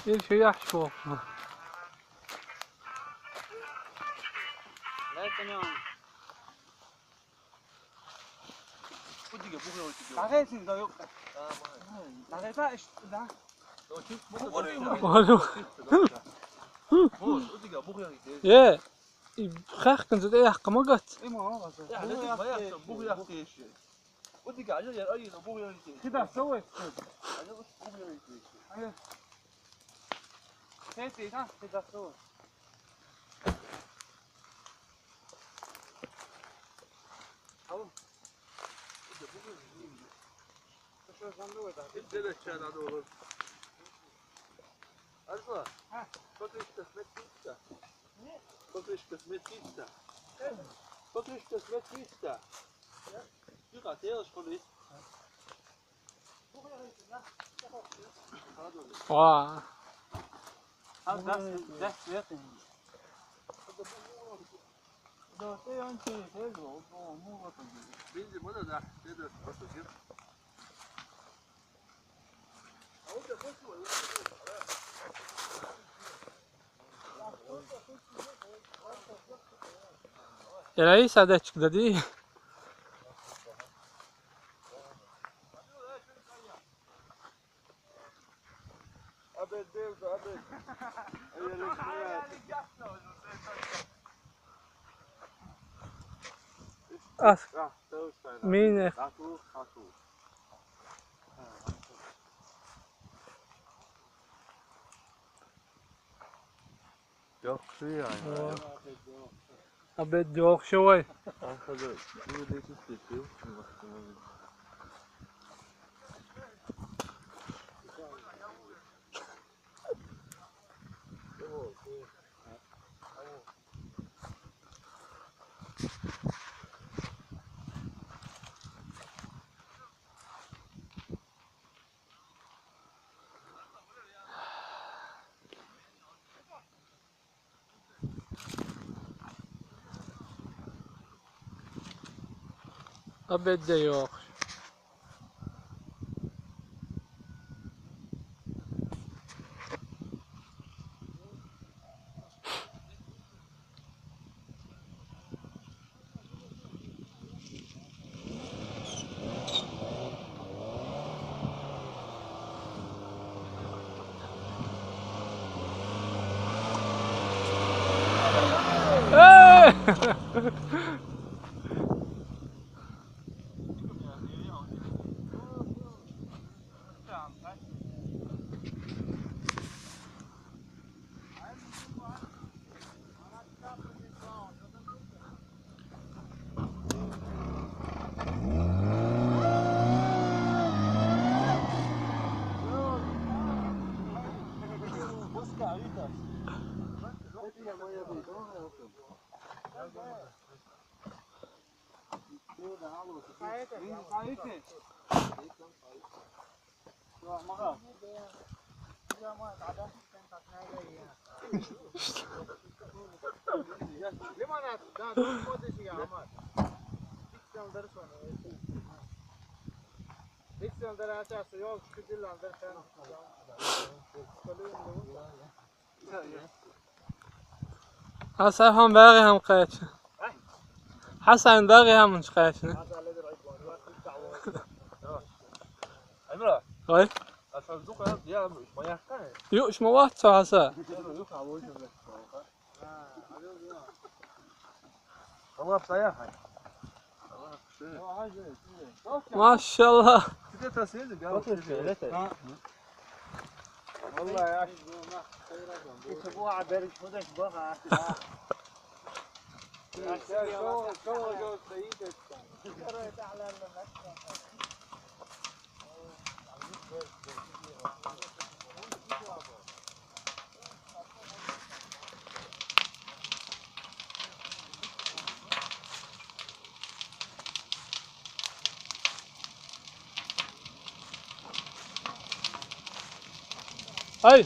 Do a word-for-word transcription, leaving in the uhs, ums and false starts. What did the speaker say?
Ил шу яхьаш боху. ДӀагӀерсин, да, юкъа. ДӀагӀерса, иш, да. Валу. Е, и хехкан зуда яхка ма гац. Има, ма гац. Хида, со вай. Ая. Сети, да, хида, со вай. Ау. Что, занду это? Иди, да, чай надо было. Арзла. А? Покрышка, смотри, да. Покрышка, смотри, да. Покрышка, смотри, да. Юка, ты ешь, куда? Ва. А, да, да, свет. Бензин, вот, да, следует просто где. Era isso, a deci, da di. Abed, Deus, Abed. As. Mine. Yok, şu yani. Абед дёхши вай. Архада, ну, десять тысяч. Абед де йокъуш. Хьасан, хьан ваьгӀи хӀама кхаьчна. Хьасан, ваьгӀи хӀама кхаьчна. Ой. Юуш ма вац цо, Хьасан. Машалла. Ай!